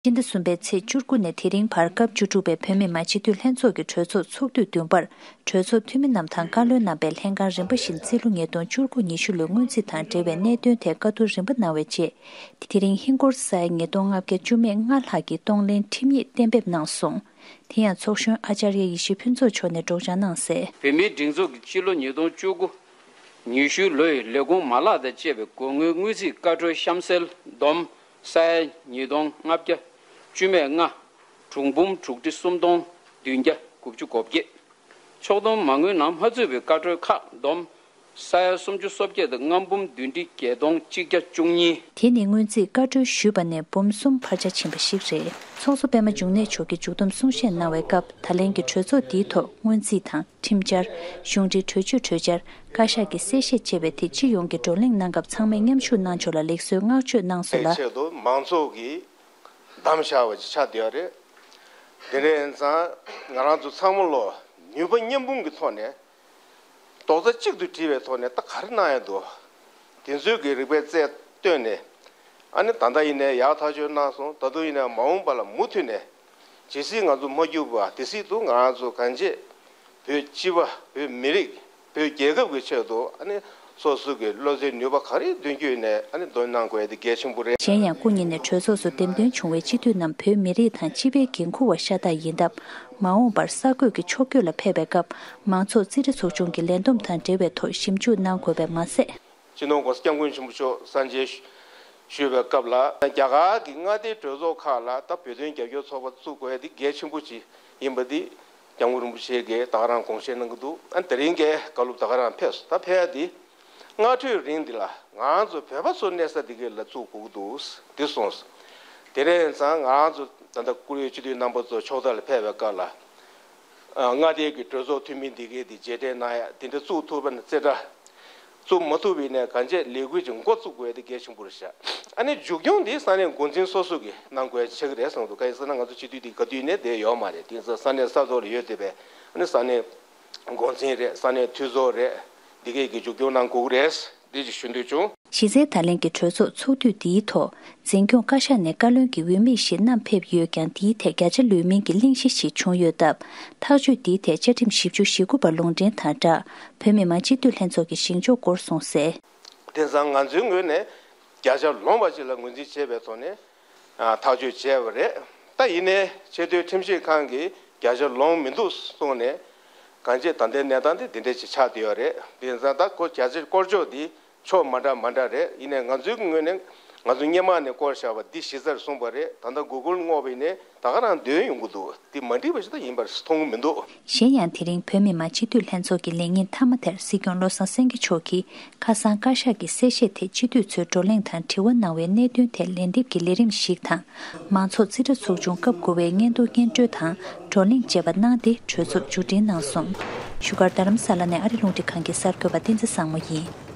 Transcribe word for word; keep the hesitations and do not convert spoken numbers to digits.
སྤྱི་ཟླ་གསུམ་པའི་ཚེས་བཅུ་དགུ་ནས་དེ་རིང་བར་སྐབས་བཅུ་དྲུག་པའི་བོད་མི་མང་སྤྱི་འཐུས་ལྷན་ཚོགས་ཀྱི་གྲོས་ཚོགས་ཚོགས་དུས་བདུན་པར་གྲོས་ཚོགས་འཐུས་མི་རྣམས་དང་བཀའ་བློན་རྣམ་པས་ལྷན་ཁང་རིམ་པ་བཞིན་རྩིས་ལོ་ཉིས་སྟོང་བཅུ་དགུ་ཉི་ཤུ་ལོའི་སྔོན་རྩིས་དང་འབྲེལ་བའི་གནད་དོན་ཐད་བཀའ་བསྡུར་རིམ་པ་གནང་བའི་རྗེས། དེ་རིང་ཧིན་སྒོར་ས་ཡ་ཉིས་སྟོང་ལྔ་བརྒྱ་བཅུ་མེད་ལྔ་ལྷག་གིས་གཏོང་ལེན་ཁྲིམས་ཡིག་གཏན་འབེབས་གནང་སོང་། དེ་ཡང་ཚོགས་གཞོན་ཨ་ཅཱརྱ་ཡེ་ཤེས་ཕུན་ཚོགས་མཆོག་ནས་སྒྲོག་སྦྱང་གནང་གསལ། བོད་མིའི་སྒྲིག་འཛུགས་ཀྱི་སྤྱི་ལོ་ཉིས་སྟོང་བཅུ་དགུ་ཉི་ཤུ་ལོའི་ལས་ཁུངས་མ་ལག་དང་བཅས་པའི་སྒོར་དངུལ་དངུལ་རྩིས་བཀའ་འཁྲོལ་གཤམ་གསལ་བསྡོམས་ས་ཡ་ཉིས་སྟོང་ལྔ་བརྒྱ་བཅུ་མེད་ལྔ། དྲུག་འབུམ་དྲུག་ཁྲི་སུམ་སྟོང་བདུན་བརྒྱ་དགུ་བཅུ་གོ་བརྒྱད། ཕྱོགས་བསྡོམས་མ་དངུལ་ནང་མ་ཚུད་པའི་བཀའ་འཁྲོལ་ཁག་བསྡོམས་ས་ཡ་སུམ་ཅུ་སོ་བརྒྱད་དང་ལྔ་འབུམ་བདུན་ཁྲི་བརྒྱད་སྟོང་གཅིག་བརྒྱ་བཅུ་གཉིས། དེ་ནི་སྔོན་རྩིས་བཀའ་འཁྲོལ་ཞུས་པ་ནས་འབུམ་གསུམ་འཕར་ཆ་ཕྱིན་པ་ཞིག་རེད། ཚོགས་གཙོ་པད་མ་འབྱུང་གནས་མཆོག་གིས་མཇུག་བསྡོམས་གསུང་བཤད་གནང་བའི་སྐབས། ད་ལན་གྱི་གྲོས་ཚོགས་འདིའི་ཐོག་སྔོན་རྩིས་དང་ཁྲིམས་འཆར། གཞུང་འབྲེལ་གྲོས་ཆོད་གྲོས་འཆར། བཀའ་ཤག་གི་གསལ་བཤད་བཅས་པའི་ཐད་སྤྱི་ཡོངས་ཀྱི་བགྲོ་གླེང་གནང་སྐབས། ཚང་མས་མཉམ་ཞུགས་གནང་ཕྱོགས་ལ་ལེགས་གསོའི་བསྔགས་བརྗོད་གནང་སོང་ལ། ཆེད་དུ་མང་ཚོགས་ཀྱིས་བདམས་བཞག་པ་ཅིག་ཆགས་བསྡད་ཡོད་རེད། དེ་འདྲ་ཡིན་ཙང་ང་རང་ཚོ་ཚང་མ་ལོ་ནུས་པ་མཉམ་སྤུངས་ཀྱི་ཐོག་ནས་རྡོག་རྩ་གཅིག་ཏུ་སྒྲིལ་བའི་ཐོག་ནས་ད་ག་རེ་གནང་ཡ་འདུག་དེ་ཚོའི་གི་རིག་པའི་རྩལ་བཏོན་ནས། ཨ་ནི་ད་ལྟ་ཡིན་ནའི་ཡག་ཐག་གཅོད་གནང་སོང་། ད་དུང་ཡིན་ནའི་མ་འོངས་པ་ལ་མུ་མཐུད་ནས་ཇི་སྲིད་ང་ཚོ་མ་བསྐྱུར་བ་དེ་སྲིད་དུ་ང་རང་ཚོ་གང་ཅི་བོད་སྤྱི་པ། བོད་མི་རིགས། བོད་རྒྱལ་ཁབ་ཀྱི་ཆེད་དུ་ཨ་ནི་སོ་སོ་གི་བློ་རྩེ་ནུས་པ་ག་རེ་འདོན་རྒྱུ་ཡིན་ནའི་ཨ་ནི་འདོན་གནང་དགོས་ཡ་དེ་གལ་ཆེན་པོ་རེད། གཞན་ཡང་སྐུ་ཉིད་ནས་གྲོས་ཚོགས་སུ་འདེམས་ཐོན་བྱུང་བའི་སྤྱི་འཐུས་རྣམས་བོད་མི་རིགས་དང་སྤྱི་པའི་འགན་འཁུར་བ་ཤ་སྟག་ཡིན་སྟབས། མ་འོངས་པར་གསར་འགོད་ཀྱི་ཕྱོགས་བསྐྱོད་ལ་ཕེབས་པའི་སྐབས། མང་ཚོགས་རྩིས་ཁྲ་ཚོགས་ཆུང་གི་ལས་བསྡོམས་དང་འབྲེལ་བའི་ཐོག་ཞིབ་འཇུག་གནང་དགོས་པས་མ་ཟད། སྤྱི་ནོར་༸གོང་ས་༸སྐྱབས་མགོན་ཆེན་པོ་མཆོག་གསར་མཇལ་ཞུས་པའི་སྐབས་ལ། རྒྱ་གར་གྱི་མངའ་སྡེའི་གྲོས་ཚོགས་ཁག་ལ་ད་བོད་དོན་རྒྱབ་སྐྱོར་ཚོགས་པ་བཙུགས་དགོས་ཡ་དེ་གལ་ཆེན་པོ་ཅིག་ཡིན་པ་དེ་༸སྐྱབས་མགོན་རིན་པོ་ཆེ་གིས་ད་ག་རང་དགོངས་བཞེས་གནང་གི་འདུག་ཨ་དེ་རིང་གི་བཀའ་སློབ་ད་ག་རང་ཕེབས་སོང་། ད་ཕེབས་ཡ་དེ་སྔ་དྲོའི་རིང་འདི་ལ་ང་ཚོ་བོད་པ་ཚོ་གནས་ས་འདི་ག་ལ་བཙུགས་དགོས་ཀྱི་འདུག་འདི་གསུངས་སོང་། དེ་འདྲ་ཡིན་ཙང་ང་ཚོ་ད་ལྟ་བཀུར་འོས་སྤྱི་འཐུས་རྣམ་པ་ཚོ་ཕྱོགས་མཐའ་ལ་ཕེབས་པའི་སྐབས་ལ། ཨ། མངའ་སྡེ་གི་གྲོས་ཚོགས་འཐུས་མི་འདི་གས་འདི་རྗེས་དྲན་གནང་ཡ་དེ་འདྲ་བཙུགས་ཐུབ་པ་ན་རྩེ་གྲ། བཙུགས་མ་ཐུབ་པ་ཡིན་ནའི་གང་ཅི་ལས་འགུལ་ཅིག་འགོ་བཙུགས་དགོས་ཡ་དེ་གལ་ཆེན་པོ་རེད་ཤག་ཨ་ནི་མཇུག་སྐྱོང་འདི་ས་གནས་འགོ་འཛིན་སོ་སོ་གིས་གནང་དགོས་ཡ་ཆགས་ཀྱི་རེད་བསམ་འདུག་གང་ཡིན་ཟེར་ན་ང་ཚོ་སྤྱི་འཐུས་འདི་ག་དུས་ནས་བསྡད་ཡོད་མ་རེད། དེ་ཚོ་ས་གནས་ས་ཐོག་ལ་ཡོད་བསྡད་པས། ཨ་ནི་ས་གནས་འགོ་འཛིན་རེད། ས་གནས་འཐུས་ཚོགས་རེད། འདི་གས་ཀྱི་མཇུག་སྐྱོང་གནང་དགོས་ཀྱི་རེད། འདི་ཅིག་ཞུ་འདོད་བྱུང་། གཞི་རྩའི་ད་ལན་གྱི་གྲོས་ཚོགས་ཚོགས་དུས་འདིའི་ཐོག་འཛིན་སྐྱོང་བཀའ་ཤག་ནས་བཀའ་བློན་གྱི་འོས་མི་བཞི་བསྣམས་ཕེབས་ཡོད་ཀྱང་། འདིའི་ཐད་བརྒྱ་ཆ་ལོན་མིན་གྱི་གླེང་གཞི་ཞིག་བྱུང་ཡོད་སྟབས། ཐག་གཅོད་འདིའི་ཐད་བཅའ་ཁྲིམས་བཞི་བཅུ་ཞེ་དགུ་པ་ལུང་འདྲེན་དང་སྦྲགས། བོད་མི་མང་སྤྱི་འཐུས་ལྷན་ཚོགས་ཀྱི་བཞེངས་ཕྱོགས་སྐོར་གསུངས་གསལ། དེང་སང་ང་ཚོའི་ངོས་ནས་བརྒྱ་ཆ་ལོངས་པ་ཅིག་ལ་ངོས་འཛིན་བྱས་པའི་ཐོག་ནས། ཨ། ཐག་གཅོད་བྱས་པ་རེད། ད་ཡིན་ནའི་ཆེས་མཐོའི་ཁྲིམས་ཞིབ་ཁང་གིས་བརྒྱ་ཆ་ལོངས་མི་འདུག་གསུངས་ནས། གང་ཅི་ད་ལྟའི་གནས་སྟངས་དེ་འདི་འདྲ་ཅིག་ཆགས་བསྡད་ཡོད་རེད། དེ་ཡིན་ཙང་ད་ཁོ་བརྒྱ་ཆ་སྐོར་ཕྱོགས་འདི་ཕྱོགས་མ་འདྲ་མ་འདྲ་རེད། ཡིན་ནའི་ང་ཚོའི་ངོས་ནས་ང་ཚོ་སྔོན་མ་ནས་སྐོར་བཞག་པ་འདི་གཞི་རྩར་བཟུང་བ་རེད། ད་ལྟ་གུ་གུལ་བསྔོགས་པ་ཡིན་ནའི་ད་ག་རང་འདོན་ཡོང་གི་འདུག་འདི་མ་འགྲིག་པ་ཞིག་ད་ཡིན་པར་མཐོང་གི་མི་འདུག་གཞན་ཡང་། དེ་རིང་བོད་མི་མང་སྤྱི་འཐུས་ལྷན་ཚོགས་ཀྱི་ལས་ཉིན་མཐའ་མ་དེར་སྲིད་སྐྱོང་བློ་བཟང་སེང་གེ་མཆོག་གིས་ཁ་སང་བཀའ་ཤག་གི་གསལ་བཤད་ཐད་སྤྱི་འཐུས་ཚོས་བགྲོ་གླེང་དང་དྲི་བ་གནང་བའི་གནད་དོན་ཐད་ལན་འདེབས་ཀྱི་ལས་རིམ་ཞིག་དང་། མང་ཚོགས་རྩིས་ཁྲ་ཚོགས་ཆུང་སྐབས་དགུ་པའི་སྙན་ཐོ་སྙན་སྒྲོན་དང་བགྲོ་གླེང་བཅས་པ་གནང་སྟེ་གྲོས་ཚོགས་མཇུག་སྒྲིལ་གནང་སོང་། བཞུགས་སྒར་རྡ་རམ་ས་ལ་ནས་ཨ་རི་རླུང་འཕྲིན་ཁང་གི་གསར་འགོད་པ་བསྟན་འཛིན་བཟང་མོ་ཡིན།